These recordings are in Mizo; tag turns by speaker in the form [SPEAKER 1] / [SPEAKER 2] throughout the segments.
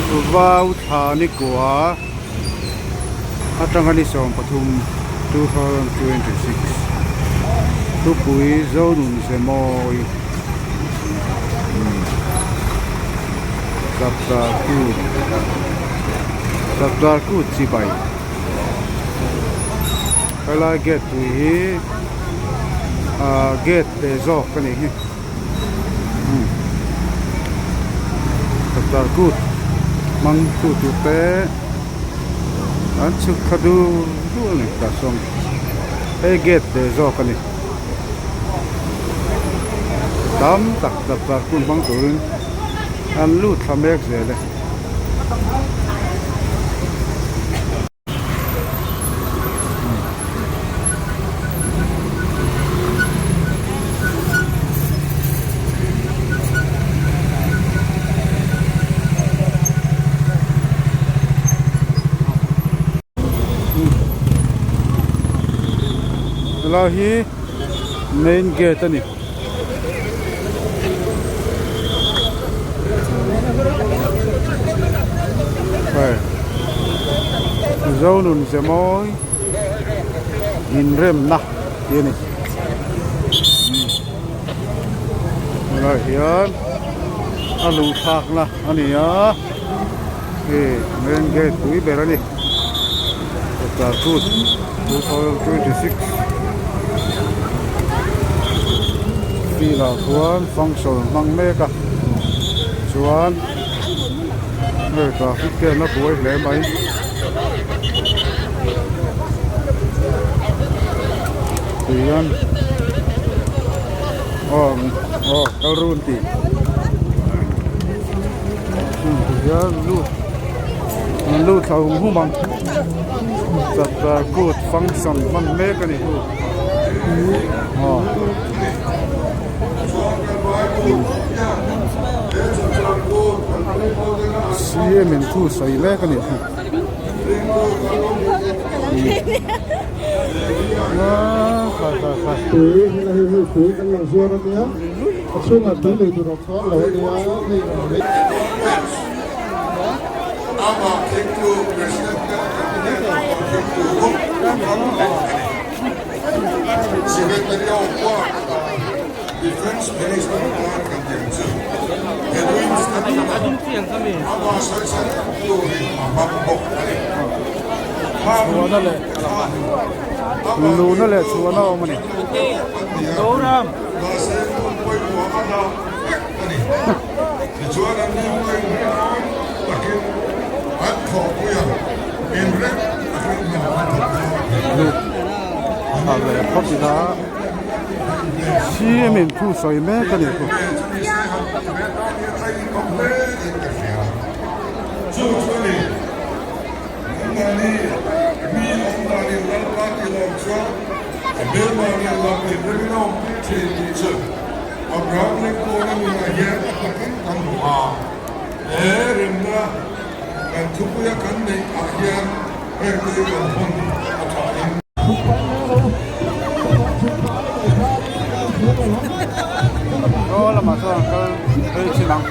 [SPEAKER 1] Vau thla ni kua atanga ni 13 2026 thupui Zonun Zemawi Chapchar Kut Chapchar Kut chibai helai gate pui hi ahh gate te zawk a nih hi. Chapchar kut hmang tu tur te an chhuk thla dur dur a ni tah sawn hei gate ve zawk a ni tam tak chapchar kut hmang turin an lut thla mek zel e. Helai hi main gate a ni. Hei Zonun Zemawi inremna tih a ni helaiah hian a luh thlakna a ni a hei main gate pui ber a ni. Chapchar 2026 field ah khuan function hmang mek a chuan hei traffic te an la buai hle mai tihian aw aw kal run tih tihian lut. An lut thla hum hum ang chapchar kut function hman mek a ni aw. CM in thu sawi mek a ni
[SPEAKER 2] Amah thingtu President leh Cabinet a awm thingtu bawk a kal vek a ni. Secretary of War atan Defence Minister atan kan din chu Edwin Stadina amah sawisel turin a hmang bawk a ni.
[SPEAKER 1] Chhuana leh Luna leh chhuana a awm a ni.
[SPEAKER 2] Mahse hmun pawimawh a dah vek a ni. Tichuan an ni pawhin rinawm takin an thawhpui a, inrem takin hna an thawk dawn a ni.
[SPEAKER 1] Thla leh phawt ila CM in thu sawi mek a ni khu.
[SPEAKER 2] Chu chu a ni, nangmahni mi awmdanin Lalpa tilawm chuan a hmelmahni lam inremin a awmtir thin tih chu. Abraham Lincoln-a nunah hian a takin kan hmu a, he remna kan thupuia kan neih ah hian heng te hi kan hawn a tha in.
[SPEAKER 1] Aw lamah chuan kal phei chin ang.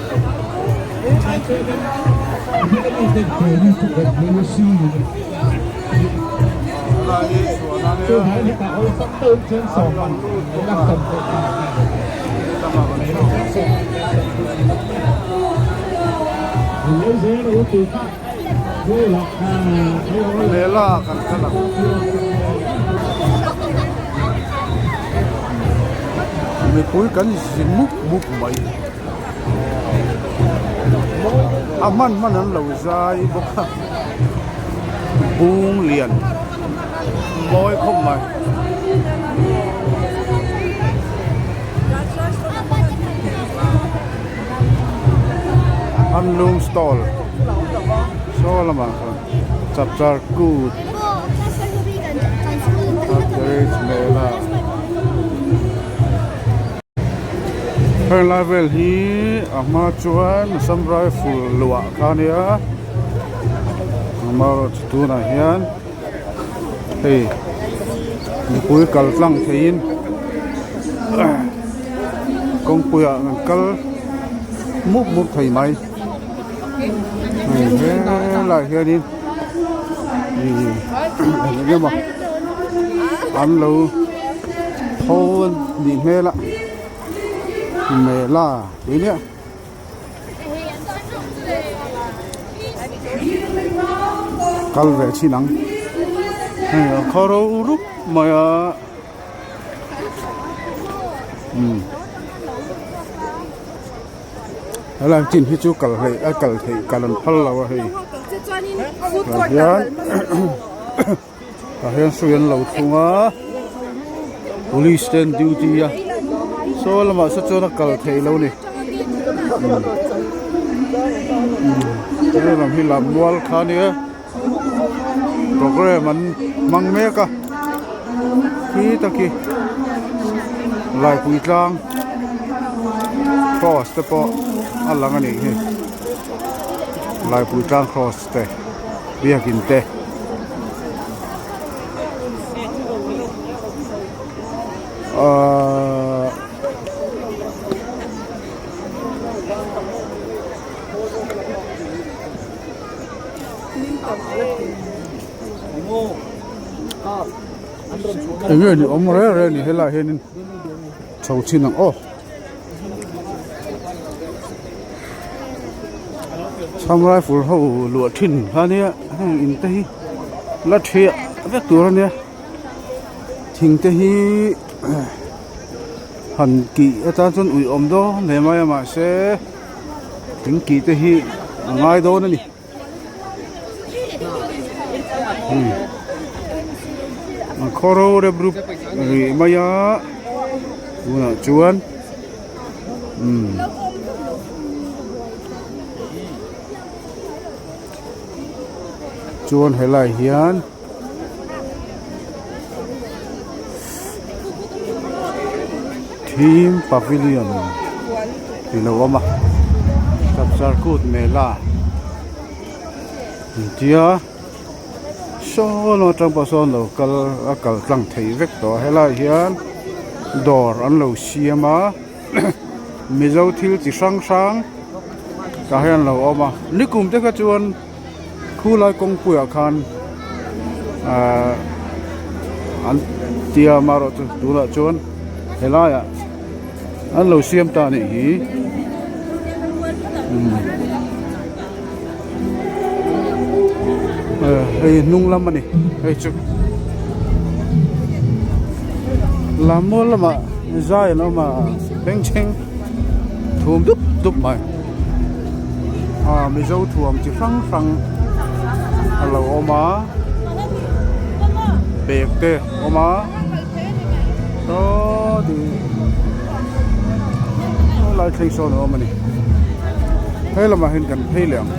[SPEAKER 1] Helai hi chhuahna nia an lo lut bawk a helamah kan chhuak Mela ah kan kal ang. Mipui kan zi mup mup mai. A hman hman an lo zai bawk a bung lian mawi khawp mai. Handloom stall saw lamah sawn chapchar kut mela. Heng lai vel hi a hma chuan Assam Rifle luah kha a nia amaherawhchu tunah hian hei mipui kal tlang theiin kawngpuiah an kal mup mup thei mai. Hei helaiah hianin ih eng emaw an lo tho a nih hmel a mela tih nia. Kal ve thin ang hei a khaw ro rup mai a umm helai chin hi chu kal hleih a kal theih kal an phal lo a hei tah hian tah hian hrui an lo thlung a police te an duty a saw lamah saw chuan a kal theih lo a ni umm lam hi lammual kha a nia program an hmang mek a khi tak hi laipui tlang cross te pawh a lang a nih hi laipui tlang cross te biakin te. Ahh. Enge ni awm reng reng ni helaiah hianin chho chin ang aw. Sam rifle ho luah thin kha nia heng in te hi la thiah vek tur a nia thing te hi han kih atan chuan ui awm dawn hle mai a mahse thing kih te hi a ngai dawn a ni. An khaw ro rep rup rih mai a tunah chuan umm chuan helaiah hian. Thim pavilion tih lo awm a chapchar kut mela intia saw lam atang pawh sawn lo kal a kal tlang theih vek tawh a helaiah hian dawr an lo siam a mizo thil chi hrang hrang tah hian a lo awm a nikum te kha chuan. Khulai kawngpuiah khan ahh an tia amaherawhchu tunah chuan helaiah an lo siam ta a nih hi umm hei hnung lam a ni hei chu lammual lamah zai an awm a bengchheng thum dup dup mai. Ah mizo thuam chi hrang hrang a lo awm a bag te a awm a saw ti lai thleng sawn a awm a ni he lamah hian kan phei leh ang.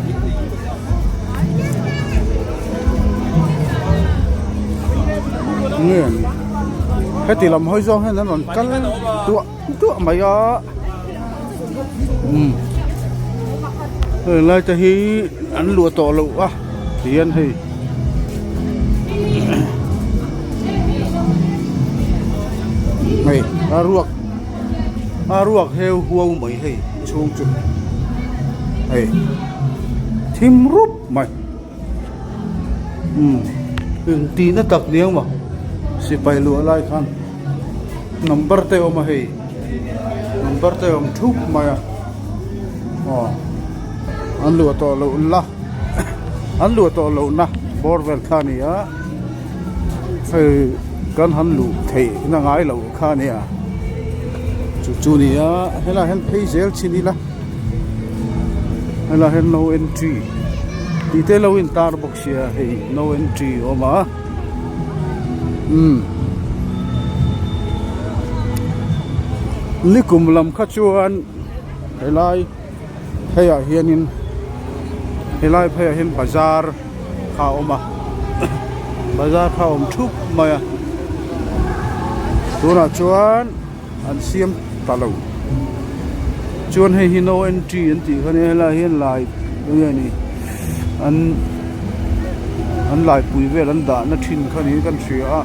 [SPEAKER 1] Nge heti lam hawi zawng hian an rawn kal duah duah mai a. Umm heng lai te hi an luah tawh loh a tihian hei hei a ruak a ruak heu huau mai hei chhung chu hei thim rup mai umm engtihna tak ni ang maw sipai luah lai khan number te a awm a hei. Number te awm thup mai a aw an luah tawh loh la an luah tawh loh na bawr vel kha a ni a hei kan han luh theih na ngai loh kha a nia chu chu a ni a helaiah hian phei zel chin ila helaiah hian no entry tih te lo in tar bawk sia hei no entry a awm a. Umm nikum lam kha chuan helai pheiah hianin helai pheiah hian bazar kha a awm a bazar kha a awm thup mai a tunah chuan an siam ta lo chuan hei hi no entry an tih kha nia helaiah hian lai enge ni an an laipui vel an dahna thin kha niin kan hria a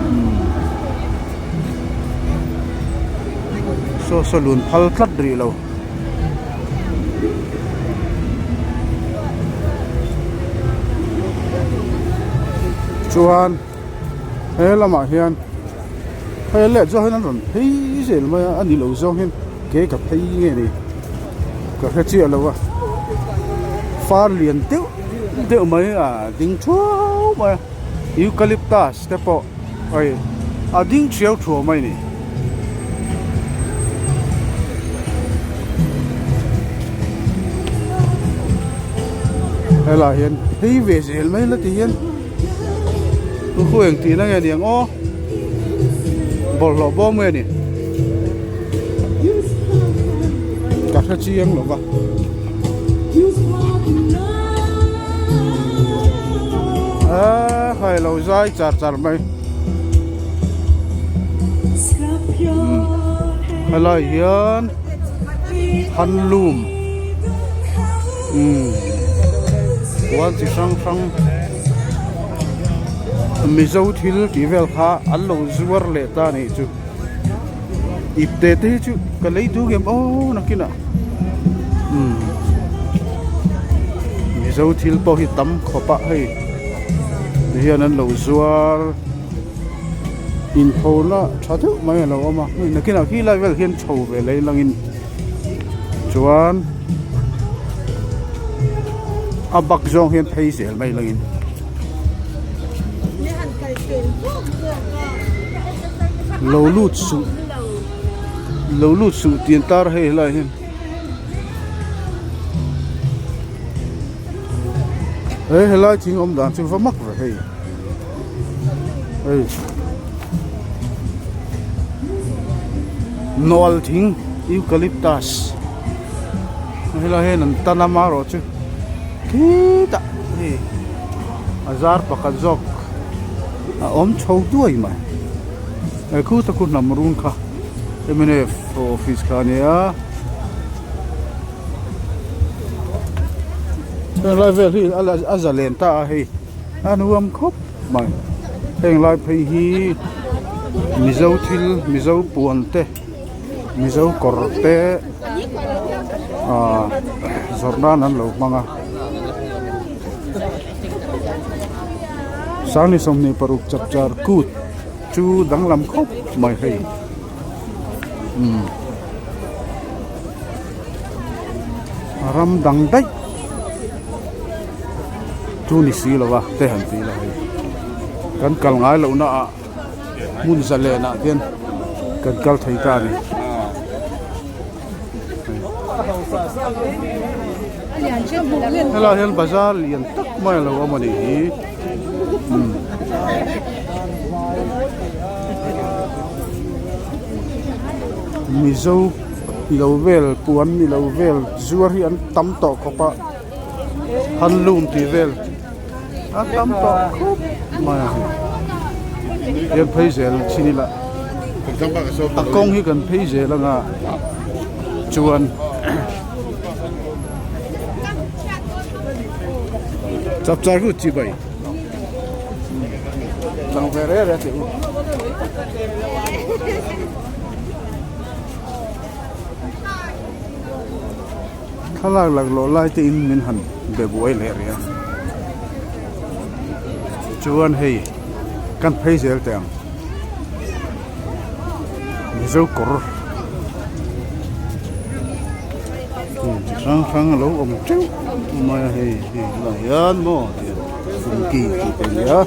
[SPEAKER 1] umm saw saw lun phal tlat rih lo. Chuan he lamah hian hei leh zawng hian an rawn phei zel mai a a ni lo zawng hian ke ka phei nge ni ka hre chiah lo a far lian deuh deuh mai a ding thuau mai a eucalyptus te pawh hei a ding thiau thuau mai a ni. Helaiah hian phei ve zel mai la ti hian khu eng tihna nge ni ang aw bawlhhlawh bawm nge ni ka hre chiang lo va. Aaa khai lo zai char char mai helai hian handloom umm puan chi hrang hrang mizo thil tih vel kha an lo zuar leh ta a nih chu ipte te hi chu ka lei duh ngem aw nakinah umm mizo thil pawh hi tam khawp a hei ti hian an lo zuar inphona tha deuh mai a lo awm a hei nakinah khi lai vel hian chho ve lei langin chuan a bak zawng hian phei zel mai langin. Lo lut suh lo lut suh tih an tar hei helaiah hian he helai thing awm dan chu va mak ve hei hei nawlh thing eucalyptus helaiah hian an tan a marawh chu khitah hei a zar pakhat zawk a awm chho duai mai he khu te khu hnam run kha mnf office kha a nia helai vel hi a zalen ta a hei a nuam khawp mai heng lai phei hi mizo thil mizo puan te mizo kawr te ahh zawrh nan an lo hmang a sangni 26 chapchar kut chu danglam khawp mai hei umm ram dang daih chu ni si lo a te han tih la hei kan kal ngai loh na ah hmun zalen ah hian kan kal thei ta a ni. Helai hian bazar lian tak mai a lo awm a nih hi umm mizo ilo vel puan ilo vel zuar hi an tam tawh khawp a handloom tih vel a tam tawh khawp mai a hian phei zel chin ila a kawng hi kan phei zel anga chuan chapchar hu chi bai lang ve re re tih u. Thlalak laklawh lai te in min han be buai leh rih a chuan hei kan phei zel teh ang mizo kawr chi hrang hrang a lo awm teuh mai a hei hei helaiah hian maw fungki tih te a ni a.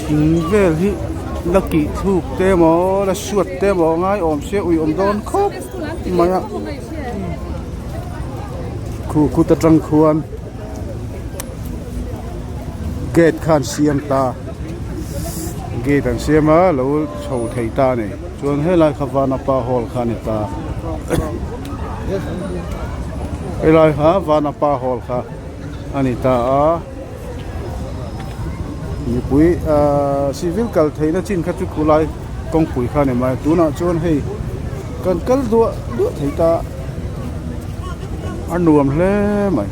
[SPEAKER 1] Thing vel hi la kih thluk te emaw la suat te emaw ngai awm se ui awm dawn khawp mai a khu khut atang khuan gate kha an siam ta gate an siam a lo chho thei ta a ni chuan helai kha vanapa hall kha a ni ta helai kha vanapa hall kha a ni ta a. Mipui ahh civil kal theihna chin kha chu khulai kawngpui kha a ni mai a tunah chuan hei kan kal duah duah thei ta a nuam hle mai.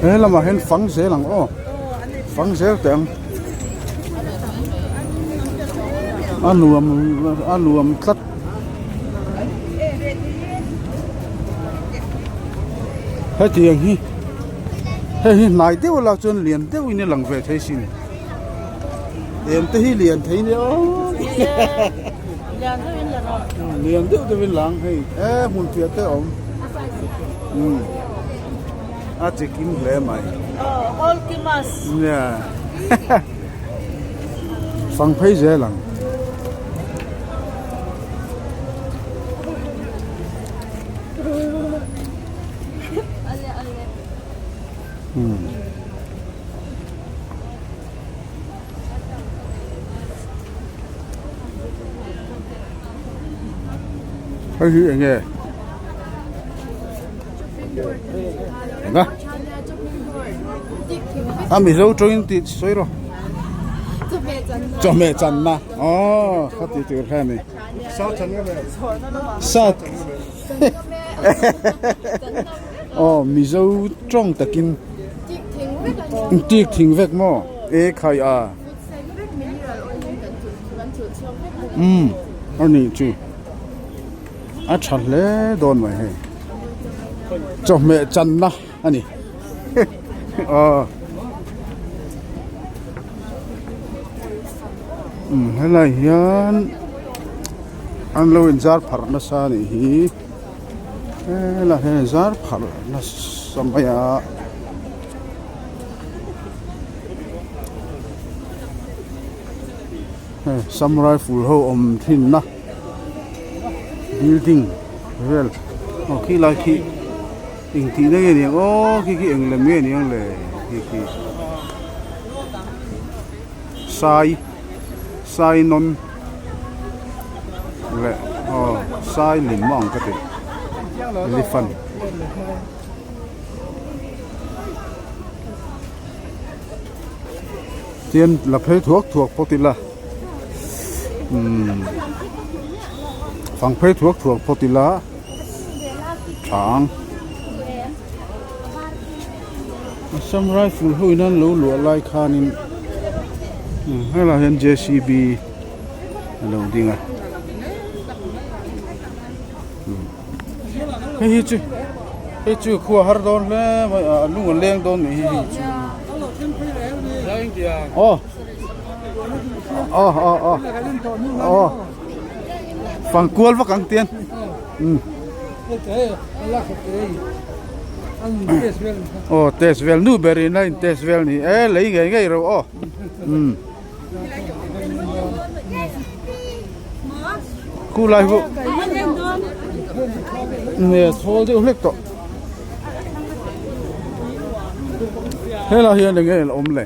[SPEAKER 1] He lamah hian fang zel ang aw fang zel teh ang a nuam a nuam tlat. Hetiang hi hei hi hnai deuh lak chuan lian deuhin a lang ve thei sin em te hi lian thei nia aw lian deuh deuhin lang hei e hmun piah te a awm umm a chi kim hle mai nia fang phei zel ang. Hei hi eng nge? Enga? A Mizo tawngin tih sawi rawh. Chawhmeh channa. Aw khati tur kha a ni. Sa Aw Mizo tawng takin tik thing vek maw e khai a umm a nih chu a tha hle dawn mai hei chawhmeh channa a ni aw umm helai hian an lo inzar pharh nasa a nih hi helai hian inzar pharh nasa mai a hei samurai ful ho awm thin na building vel aw khilai khi. Engtih na nge niang aw khi khi eng lem nge niang le khi khi sai sai nawn leh aw sai lim ang ka ti elephant tian la phei thuak thuak phawt ila umm fang phei thuak thuak phawt ila. Tha ang. Assam Rifle ho in an lo luah lai khanin helaiah hian JCB a lo ding a. Hei hi chu hei chu khua har dawn hle mai a a lung a leng dawn mai hi hei chu. Aw aw aw aw aw fangkual vak ang tian. Aw test vel nu ber in a in test vel ni e lei ngei ngei ro aw umm khu lai pawh nge thawl deuh hlek tawh helai hian eng nge a awm le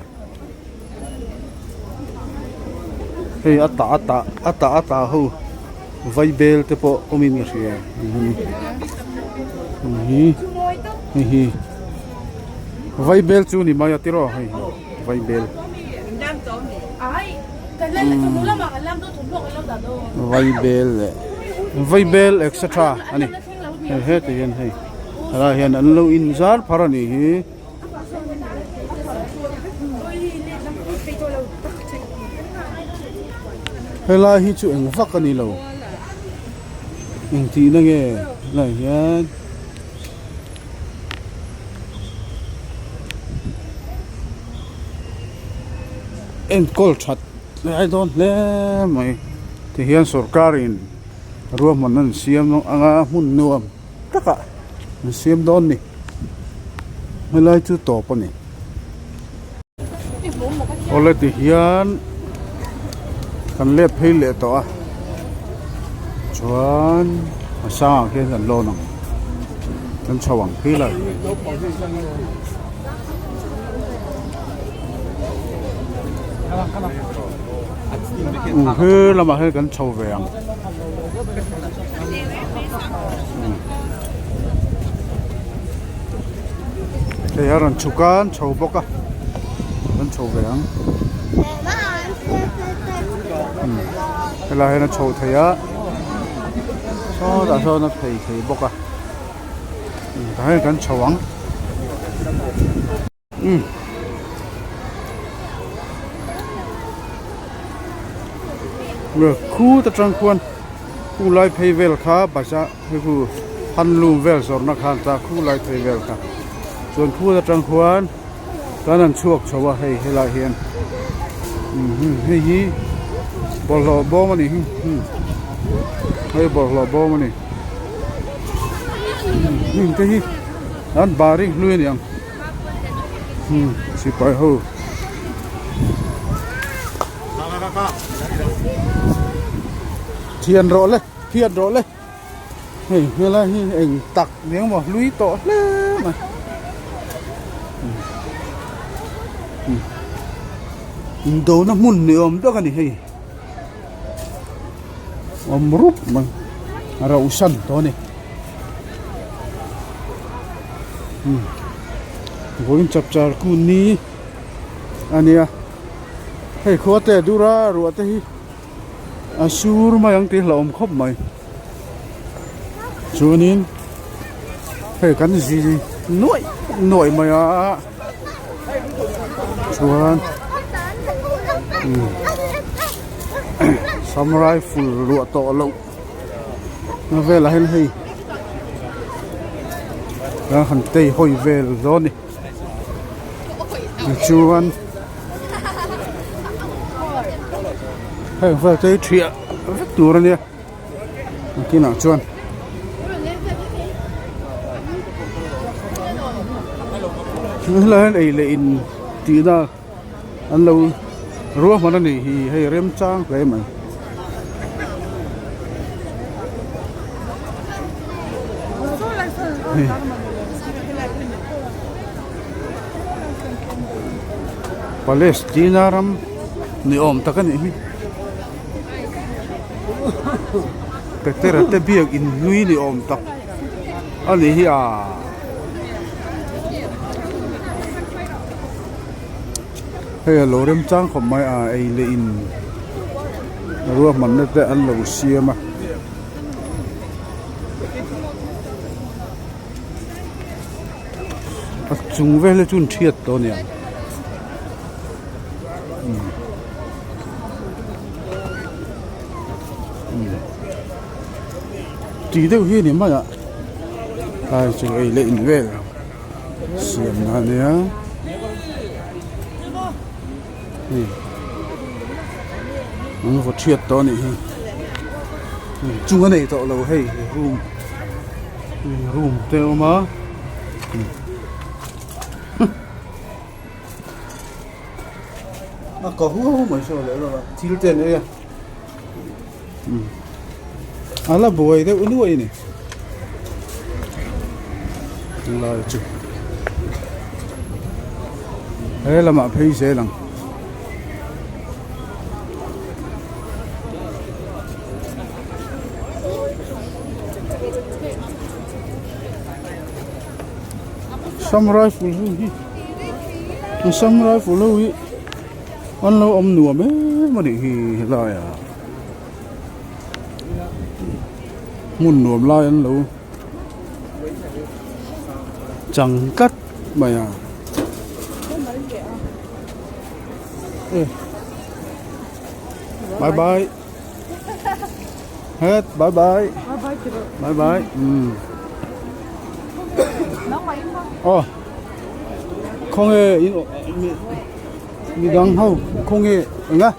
[SPEAKER 1] hei a tah a tah a tah a tah ho. Vai bel te pawh awmin ka hria hi hei hi vai bel chu ni mai a tiraw hei hi vai bel vai bel leh vai bel etc a ni hei hetah hian hei helaiah hian an lo inzar phar a nih hi. Helai hi chu eng vak a ni lo engtihna nge helai hian enkawl that lai dawn hle mai tihian sawrkar in ruahmanna an siam anga hmun nuam takah an siam dawn ni helai chu tawp a ni awle ti hian kan let phei leh tawh a chuan a sangah khian kan lawn ang kan chho ang phei lai he lamah hian kan chho ve ang. Hei a rawn chhuk a an chho bawk a an chho ve ang helai hian a chho thei a sawtah sawn a phei thei bawk a tah hian kan chho ang. Umm. Khut atang khuan khu lai phei vel kha bazar hei khu handloom vel zawrhna khan ta khu lai phei vel kha chuan khut atang khuan kan han chhuak chho a hei helaiah hian umm hei hi bawlhhlawh bawm a ni hi hei bawlhhlawh bawm a ni heng te hi an bari hlui a ni ang. Sipai ho thian rawh le thian rawh le hei helai hi eng tak ni ang maw hlui tawh hle mai indona hmun ni awm tak a ni hei awm rup mai a rauhsan tawh a ni. Vawiin chapchar kun ni a nia hei khua te dura ruah te hi a sur mai ang tih hlauhawm khawp mai chuanin hei kan zi nuaih nuaih mai a chuan samurai ful ruah tawh loh. A velah hian hei a han tei hawi vel dawn a ni tichuan heng vel te hi thiah vek tur a nia nakinah chuan. Helai hian ei leh in tihna an lo ruahman a nih hi hei remchang hle mai. Palestina ram ni awm tak a nih hi Petera te biak in hlui ni awm tak a nih hi a. Hei a lo remchang khawp mai a ei leh in ruahmanna te an lo siam a. A chung vel hi chu an thiat tawh a niang. Tih deuh hi a ni mai a tlai chu ei leh in vel. Siam na ania hei an vaw thiat tawh anih hi chung a nei tawh lo hei room room te a awm a a ka huau mai saw leh lawk a thil te an ei a a la buai deuh nuai a ni lai chu he lamah phei zel ang. Sam rifle ho hi Sam rifle ho hi an lo awm nuam em a nih hi helai ah. Hmun nuam lai an lo chang tlat mai a bye bye het bye bye bye bye um aw khawnge in midang ho khawnge eng a.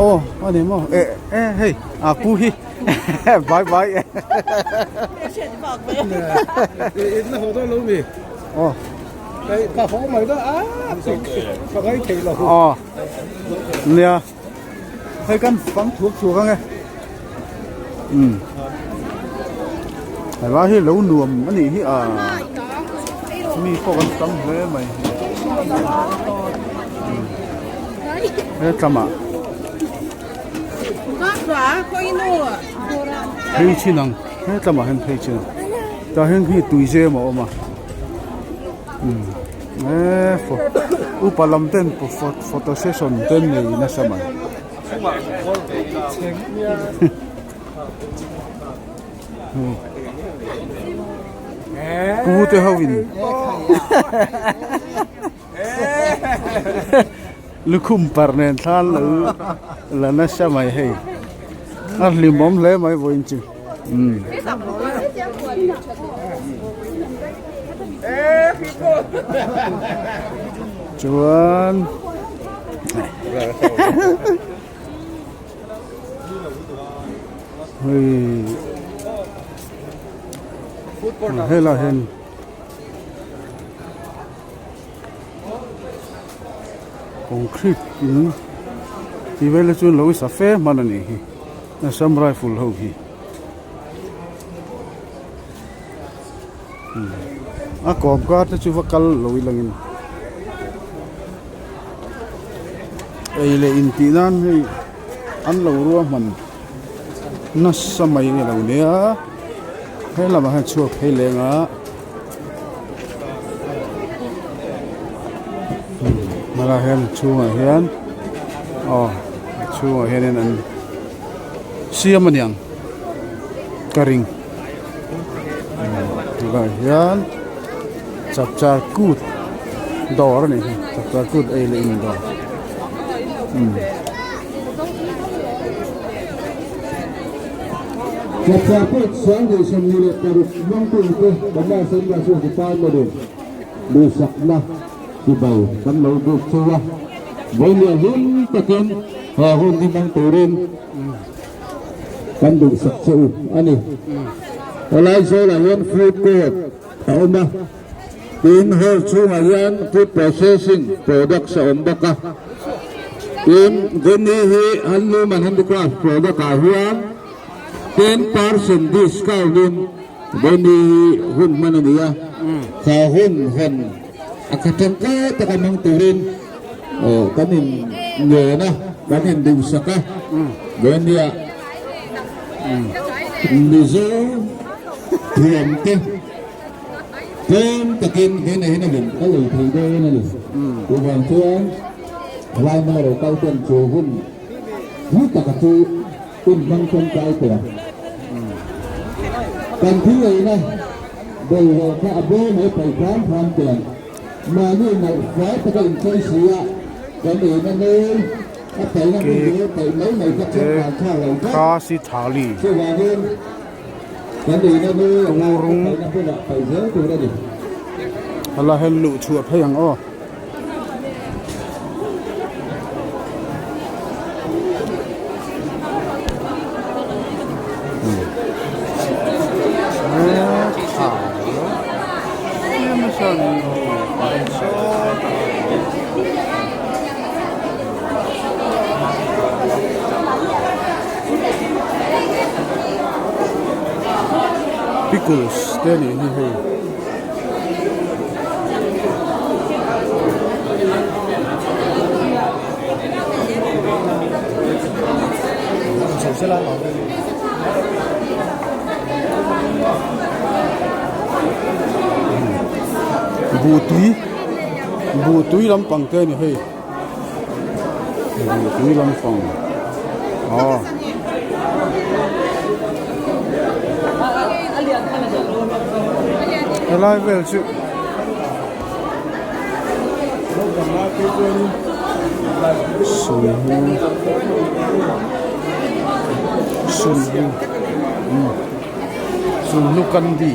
[SPEAKER 1] Aw a ni maw eh eh hei a pu hi bye bye aw aw nia hei kan fang thuak thuak ang e um helai hi lo nuam a nih hi a mi pawh kan tam hle mai he tlamah phei chin ang he tlamah hian phei chin ang tah hian khi tui zem a awm a um eee upa lam ten photo session te an nei nasa mai. Pu te ho in lukhum parh nen thla an lo la nasa mai hei a hlimawm hle mai vawiin chu umm. Chuan hei helaiah hian concrete in tih vel te chu an lo sa fe hman a nih hi assam rifle ho hi a kawm kar te chu va kal lo ilangin ei leh in tih nan hei an lo ruahman nasa mai a lo nia he lamah hian chhuak phei leng a helaiah hian chhungah hian aw chhungah hianin an siam a niang ka ring tunah hian chapchar kut dawr a ni hi chapchar kut ei leh in dawr umm.
[SPEAKER 3] Chapchar kut 2026 hmangtute Burma Central School Department in duhsakna chibai kan lo buk chu a, vawiin hlim takin he hun hi hmang turin Kan duhsak che u a ni. Helai zawlah hian food court a awm a, tin hall chhungah hian food processing products a awm bawk a. Tin, Veni hi handloom and handicraft product ah hian 10% discount in Veni hi hun hman a ni a, kha hun hawn a kha tangkai taka hmang turin Kan in ngen a, kan in duhsak a, Venia Mizo thuam te tlem takin Venia hian a lem a lei thei dawn a ni. Chuvang chuan helai hmuna lo kal ten chu hun hlu taka chu hun hmang tawngtai teh ang. Kan thil eina bawlhhlawh kha a bawm he paih hram hram teh ang. Mahni nalh fai taka inchei si a, kan eina nawi a paihna hmun tur paih mai mai kha chuan kan thlak lo tlat. Chuvangin kan eina nawi anga a paihna hmunah paih zel tur a ni.
[SPEAKER 1] Hala hel luh chhuah phei ang aw. Pickles te a nih hi hei. Buh tui buh tui lampang te a ni hei buh tui lampang aw. Helai vel chu Sunhlu Sunhlu umm Sunhlu kandi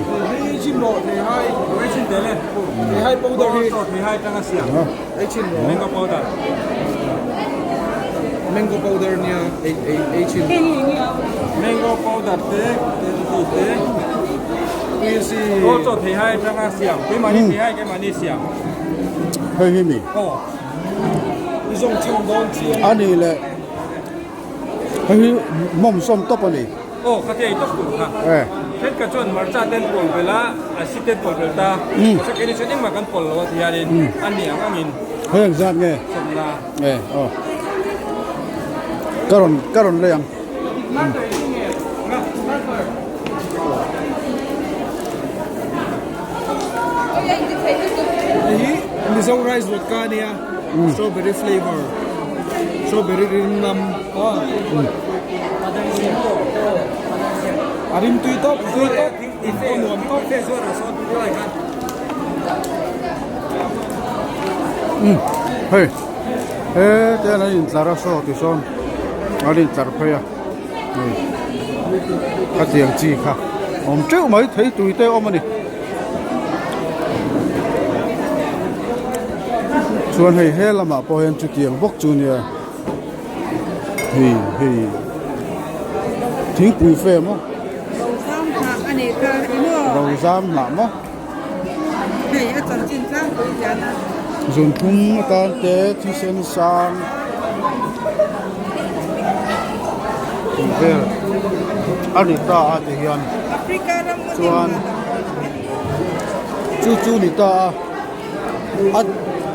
[SPEAKER 1] Hei hi mi a nih leh hei hi mawm sawm tawp a ni.
[SPEAKER 4] Aw ka ti ei tawp tur kha. Thenkhat chuan hmarcha ten pawl belh a, a si ten pawl belh ta. Mahse keini chuan engmah kan pawl lo a ti hianin a ni ang angin.
[SPEAKER 1] Hei ang zat nge?
[SPEAKER 4] Sawmna.
[SPEAKER 1] E aw. Ka rawn ka rawn lei ang.
[SPEAKER 5] Hei hi Mizo rice vodka a nia, strawberry flavour, strawberry rim nam. A rim tui tawp tui tawp in pawh nuam tawp.
[SPEAKER 1] Umm hei he te an intlar a saw ti sawn an intlar phei a hei khatiang chi kha awm teuh mai thei tui te awm a ni chuan hei he lamah pawh hian chutiang bawk chu nia. Hei hei thingpui fe maw?
[SPEAKER 6] Rozam hnah a nih kha i maw?
[SPEAKER 1] Rozam hnah maw?
[SPEAKER 6] Hei a chanchin tlangpui hian a.
[SPEAKER 1] Zunthum atan te thisen sang tih vel a ni ta a ti hian chuan chu chu ni ta a. A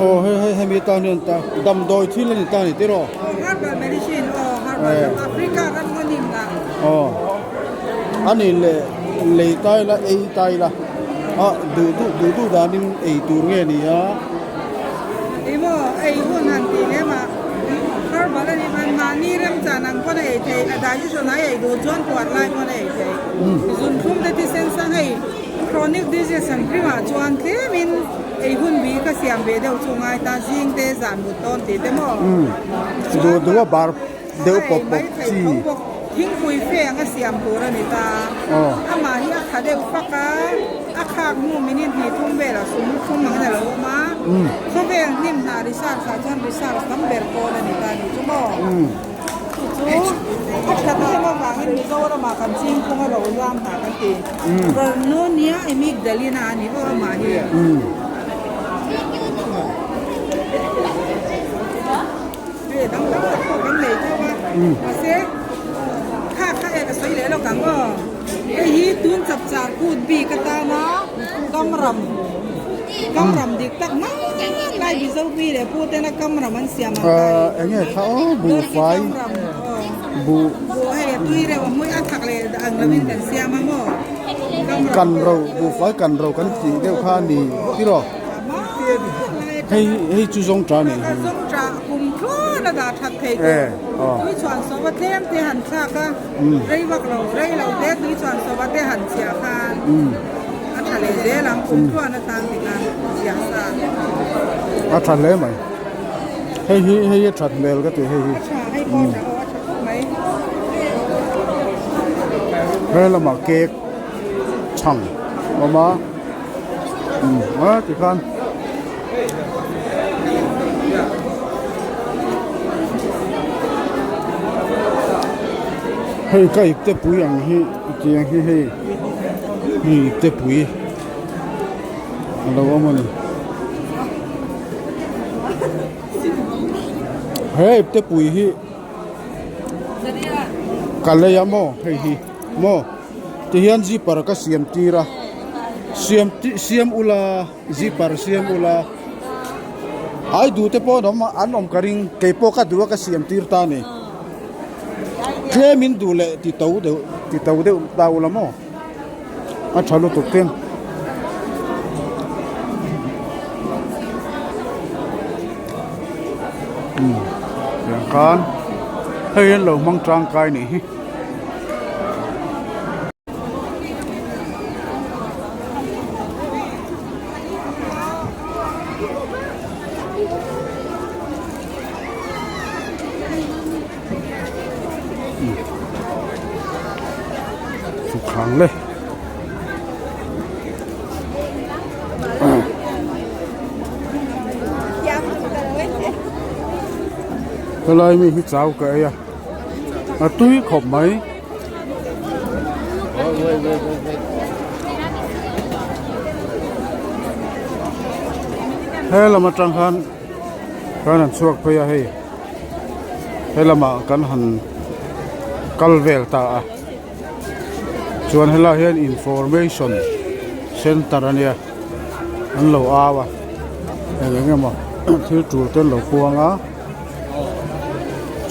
[SPEAKER 1] aw hei hei hemi atan hian ta damdawi thil a ni ta a ni tiraw?
[SPEAKER 6] Aw herbal medicine aw herbal ram Africa ram ngaw ning lah.
[SPEAKER 1] Aw a ni leh lei ta ila ei ta ila a duh duh duh duh danin ei tur nge ni a.
[SPEAKER 6] Ih maw ei hun han tih lem a herbal a nih khan mahni remchan ang pawn a ei theih a digestion a ei duh chuan puar lai pawn a ei theih zunthlum te thisen sang hei. Chronic disease an ringah chuan tlemin ei hun bi ka siam ve deuh chu ngai ta, zing te zan mut dawn tih te maw?
[SPEAKER 1] Duh duh a bar deuh pawp pawp chi.
[SPEAKER 6] Thingpui fe anga siam tur a ni ta. Amah hi a kha deuh fak a, a khak hnu minute hnih thum velah sum thum angin a lo awm a. Khawvel hnim hnah research ah chuan research tam ber pawl a ni ta ni chu maw? Chu a that em avangin Mizoramah kan ching phung a ro zam hna kan ti. Vernonia amygdalina a ni aw amah hi. Hei dang tam tak pawh kan nei tho a. Mahse kha kha e ka sawi leh lawk ang aw. Hei hi tun chapchar kut bik atana kamram kamram dik tak mai lai Mizo pi leh pu tena kamram an siam ang kha hi.
[SPEAKER 1] Enge kha aw buhfai buh
[SPEAKER 6] buh hei a tui reuh a hmui a thak leh ang lovin kan siam a maw kamram
[SPEAKER 1] kan ro buhfai kan ro kan tih deuh kha a ni tiraw hei hei chu zawng ta nih hi.
[SPEAKER 6] Zawng ta kum tluan a dah that thei tur tui chhuan sawva tlem te han thlak a. Rei vak lo, rei lo te tui chuan sawva te han chhiah khan a tha leh zel ang, kum tluan atan ti khan chhiah sa.
[SPEAKER 1] A tha hle mai. Hei hi hei hi a that hmel ka ti hei hi.
[SPEAKER 6] A tha, hei pawh a tha aw, a tha khawp mai.
[SPEAKER 1] He lamah cake chhang a awm a, umm a tikhan. Hei ka ipte pui ang hi tiang hi hei hei ipte pui a lo awm a ni he ipte pui hi ka lei a maw hei hi maw tihian zipper ka siam tir a siam siam ula. Zipper siam ula ai duh te pawh an awm an awm ka ring kei pawh ka duh a ka siam tir ta a ni tlem in duh leh ti to deuh ti to deuh ta ula maw a tha lutuk tin umm tiang khan hei an lo hmang tangkai nih hi. Thukhang le helai mi hi chau ka ei a a tui khawp mai. He lam atang khan khan an chhuak phei a hei he lamah kan han kal vel ta a chuan helaiah hian information center a nia an lo au a eng eng emaw thil tul te an lo puang a.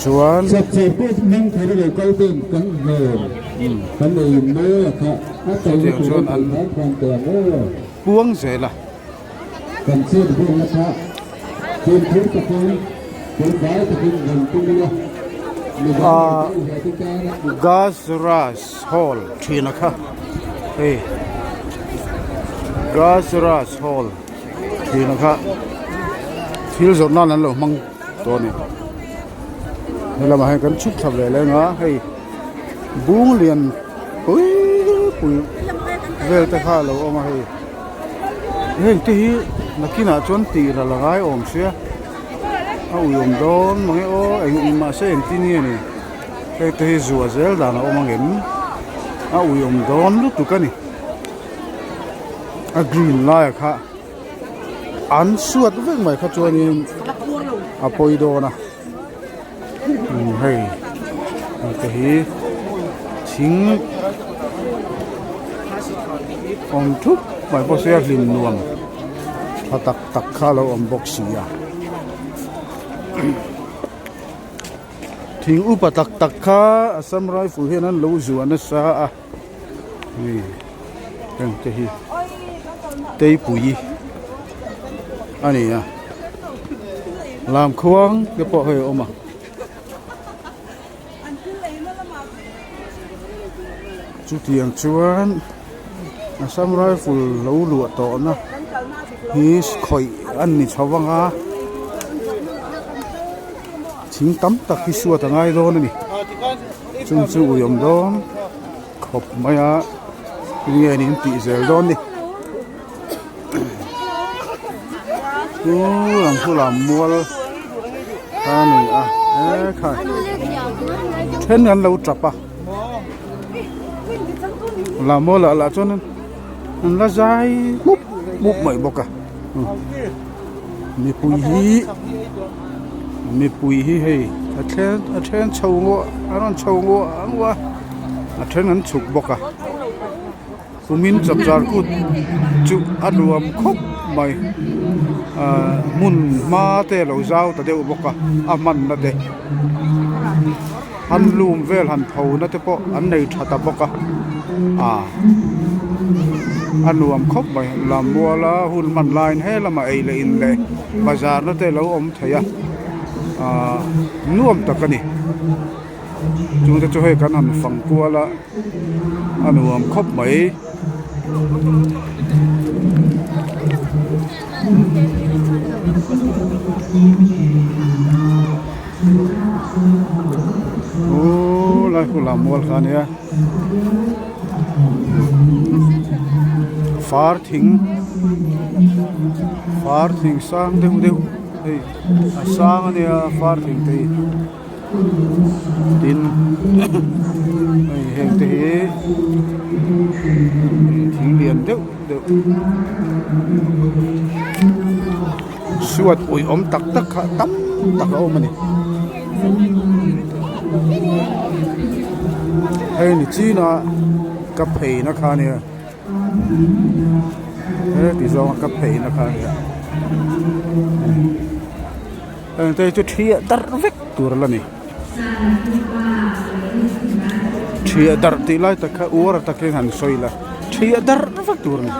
[SPEAKER 1] Chuan.
[SPEAKER 3] Chapchar pawh hmang thar a lo kal ten kan hmel kan ei mawi a kha a to na tur an thei hram hram teh ang aw.
[SPEAKER 1] Puang zel a.
[SPEAKER 3] Kan chet vel na kha fimkhur takin fel fai takin rawn tum ila.
[SPEAKER 1] Ahh Gajraj hall thina kha hei Gajraj hall thina kha thil zawrh nan an lo hmang tawh a ni helamah hian kan chhuk thla ve leng a hei bung lian pui pui vel te kha a lo awm a hei heng te hi nakinah chuan tih ral a ngai awm sia. A ui awm dawn mange aw eng eng mahse engtin nge ni hei te hi zuah zel dan a awm angem a ui awm dawn lutuk a ni a green lai ah kha an suat vek mai kha chuanin a pawi dawn a umm hei hei te hi thing awm thup mai pawh se a hlim nuam tha tak. Tak kha a lo awm bawk si a thing upa tak tak kha assam rifle hian an lo zuah nasa a hei heng te hi teipui a ni a lamkhuang te pawh hei a awm a. Chutiang chuan Assam Rifle lo luah tawhna hi khawih an ni chho vang a, thing tam tak hi suat a ngai dawn a ni. Chung chu ui awm dawn khawp mai a, tinge an tih zel dawn ni. Chu lam chu lam mual a ni a he khai then an lo tap a lam mual ah lah chuan an la zai mup mup mai bawk a mipui hi mipui hi hei a then a then chho ngawh a rawn chho ngawh ngawh a a then an chhuk bawk a. Kumin chapchar kut chu a nuam khawp mai ahh hmun hma te a lo zau ta deuh bawk a a hmanna te handloom vel han pho na te pawh an nei tha ta bawk a ah a nuam khawp mai lammuala hun hman laiin he lamah ei leh in leh bazar na te a lo awm thei a ahh nuam tak a ni. Chungte chu hei kan han fang kual a a nuam khawp mai. Aw lai khu lam mual kha a nia far thing far thing sang deuh deuh hei a sang a nia far thing te hi. Tin hei heng te hi thing lian deuh deuh suat ui awm tak tak kha tam tak a awm a ni hei ni chin a ka phei na kha ania heti zawng a ka phei na kha ania. Heng te chu thiah darh vek tur a la ni. Thiah darh tih lai tak kha uar takin han sawi la thiah darh vek tur a ni.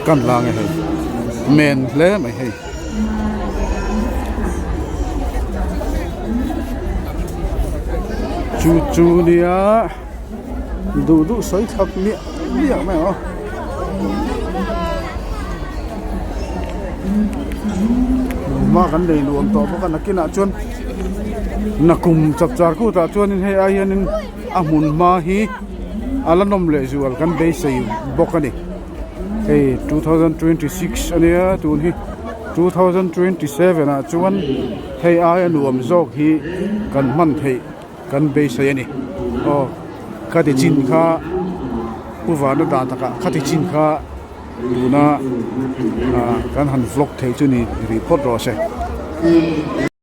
[SPEAKER 1] Kan la nge hei men hle mai hei. Chu chu nia. Duh duh sawi thlap miah miah mai ang aw. Hma kan lei luam tawh bawk a nakinah chuan nakum chapchar kutah chuanin hei ai hianin a hmun hma hi a la nawm leh zual kan beisei bawk a ni. Hei 2026 ania tun hi 2027 ah chuan hei aia nuam zawk hi kan hman theih. Kan beisei a ni. Aw khati chin kha Pu Vana dan takah khati chin kha tuna ah kan han vlog thei chu ni rih phawt rawh se.